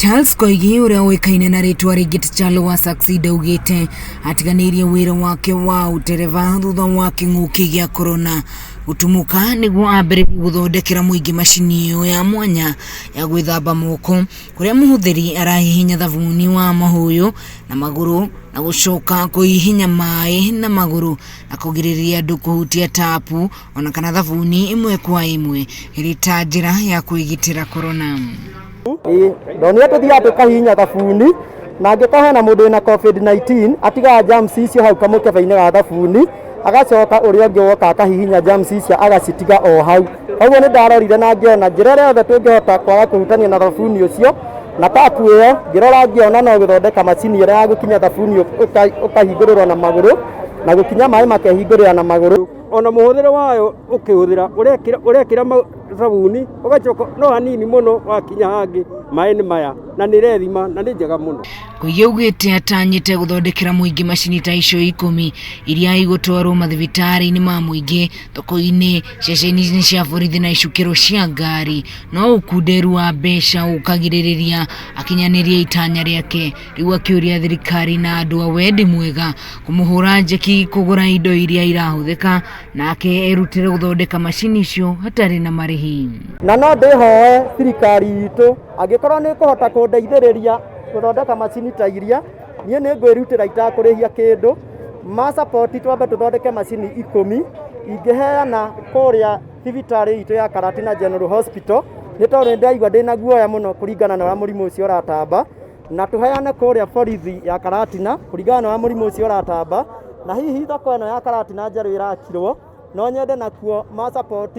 Charles Koigi ũrĩa ũĩkaine na rĩtwa rĩngĩ ta Charlo wa Succeed augĩte atiganĩirie wĩra wake wa ũtereba thutha wa kĩng'ũki gĩa korona gũtumũka nĩguo ambĩrĩrie gũthondekera mũingĩ macini ĩyo ya mwanya ya gwĩthamba moko kũrĩa mũhũthĩri arahihinya thabuni wa mahũyũ na magũrũ na gũcoka kũhihinya maĩ na magũrũ na kũgirĩrĩria andũ kũhutia tapu ona kana thabuni ĩmwe kwa ĩmwe ĩrĩ ta njĩra ya kwĩgitĩra korona. Ĩĩ, ndonire tũthiaga tũkahihinya thabuni na angĩkorwo hena mũndũ wĩna COVID-19 atigaga germs icio hau kamũkebe-inĩ ga thabuni, agacoka ũrĩa ũngĩ woka akahihinya germs icio agacitiga o hau. Koguo nĩ ndarorire na ngĩona njĩra ĩrĩa yothe tũngĩhota kwaga kũhutania na thabuni ũcio na tapu ĩyo, ngĩrora ngĩona no gũthondeka macini ĩrĩa ya gũkinya thabuni ũkahingũrĩrwo na magũrũ na gũkinya maĩ makehingũrĩra na magũrũ. Ona mũhũthĩre wayo ũkĩhũthĩra ũrekĩra thabuni ũgacoka no hanini mũno wakinya hangĩ maĩ nĩ maya na nĩ ĩrethima na nĩ njega mũno. Koigi augĩte atanyĩte gũthondekera mũingĩ macini ta icio ikũmi iria igũtwarwo mathibitarĩ-inĩ ma mũingĩ, thoko-inĩ, ceceni-inĩ cia borithi na icukĩro cia ngari, no ũkunderu wa mbeca ũkagirĩrĩria akinyanĩrie itanya rĩake. Rĩu akĩũria thirikari na andũ a wendi mwega kũmũhũra njeki kũgũra indo iria irahũthĩka nake erutĩre gũthondeka macini icio hatarĩ na marĩhi. Na no ndĩhoe thirikari itũ angĩkorwo nĩ ĩkũhota kũndeithĩrĩria gũthondeka macini ta iria, niĩ nĩ ngwĩrutĩra itakũrĩhia kĩndũ, ma support twambe tũthondeke macini 10 ingĩheana kũrĩa thibitarĩ itũ ya Karatina General Hospital, nĩ tondũ nĩ ndaigua ndĩna guoya mũno kũringana na ũrĩa mũrimũ ũcio ũratamba, na tũheane kũrĩa borithi ya Karatina kũringana na ũrĩa mũrimũ ũcio ũratamba, na hihi thoko ĩno ya Karatina njerũ ĩrakirwo, no nyende nakuo ma support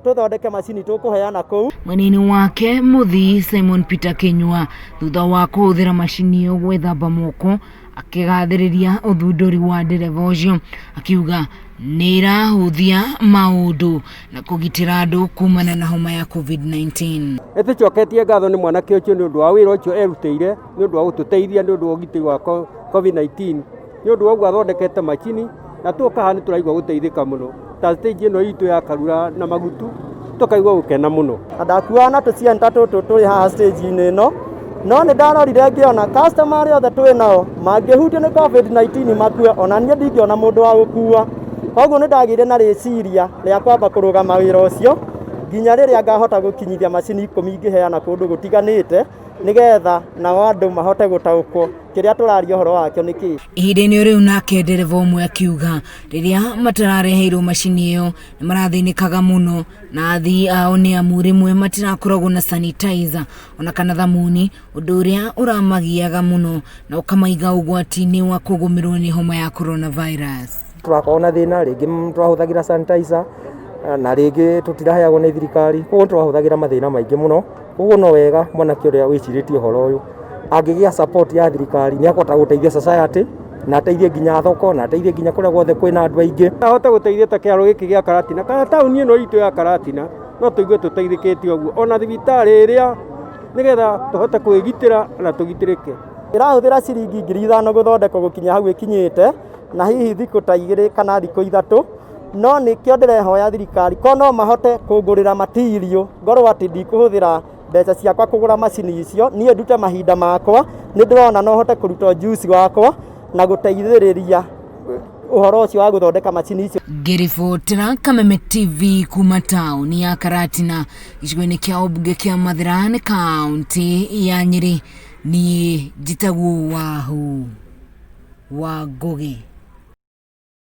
tũthondeke macini tũkũheana kũu. Mwena-inĩ wake mũthii Simon Peter Kinyua thutha wa kũhũthĩra macini ĩyo gwĩthamba moko akĩgathĩrĩria ũthundũri wa ndereba ũcio akiuga nĩ ĩrahũthia maũndũ na kũgitĩra andũ kumana na homa ya COVID-19. Nĩtũcoketie ngatho nĩ mwanake ũcio nĩ ũndũ wa wĩra ũcio erutĩire nĩ ũndũ wa gũtũteithia nĩ ũndũ wa ũgitĩri wa COVID-19 nĩ ũndũ wa ũguo athondekete macini na twoka haha nĩ tũraigua gũteithĩka mũno ta stage ĩno itũ ya Karura na Magutu tũkaigua gũkena mũno. Na ndakuaga na tũcienta tũtũ tũrĩ haha stage-inĩ ĩno, no nĩ ndarorire ngĩona customer arĩa othe twĩ nao mangĩhutio nĩ COVID-19 makue, ona niĩ ndingĩona mũndũ wa gũkua. Koguo nĩ ndagĩire na rĩciria rĩa kwamba kũrũgama wĩra ũcio nginya rĩrĩa ngahota gũkinyithia macini 10 ingĩheana kũndũ gũtiganĩte, nĩgetha nao andũ mahote gũtaũkwo kĩrĩa tũraria ũhoro wakĩo nĩ kĩĩ. Ihinda-inĩ rĩu nake ndereba ũmwe akiuga rĩrĩa matarareheirwo macini ĩyo nĩ marathĩnĩkaga mũno na athii ao nĩ amu rĩmwe matirakoragwo na sanitizer ona kana thamuni, ũndũ ũrĩa ũramagiaga mũno na ũkamaiga ũgwati-inĩ wa kũgũmĩrwo nĩ homa ya coronavirus. Tũrakorwo na thĩna rĩngĩ twahũthagĩra sanitizer na rĩngĩ tũtiraheagwo nĩ thirikari, koguo tũrahũthagĩra mathĩna maingĩ mũno. Koguo no wega mwanake ũrĩa wĩcirĩtie ũhoro ũyũ angĩgĩa support ya thirikari nĩ akũhota gũteithia society na ateithie nginya thoko na ateithie nginya kũrĩa guothe kwĩna andũ aingĩ. Ahote gũteithia ta kĩaro gĩkĩ gĩa Karatina kana taũni ĩno itũ ya Karatina no tũigue tũteithĩkĩte ũguo ona thibitarĩ ĩrĩa nĩgetha tũhote kwĩgitĩra na tũgitĩrĩke. Ĩrahũthĩra ciringi 5,000 gũthondekwo gũkinya hau ĩkinyĩte, na hihi thikũ ta 2 kana thikũ 3, no nĩkĩo ndĩrehoya thirikari ko no mahote kũngũrĩra material ngorwo atĩ ndikũhũthĩra mbeca ciakwa kũgũra macini icio, niĩ ndute mahinda makwa, nĩ ndĩrona no hote kũruta ũjuzi wakwa na gũteithĩrĩria ũhoro ũcio wa gũthondeka macini icio. Ngĩribotera Kameme TV kuma taũni ya Karatina gĩcigo-inĩ kĩa ũmbunge kĩa Mathira nĩ kaũntĩ ya Nyĩrĩ, niĩ njĩtagwo Wahu wa Ngũgĩ.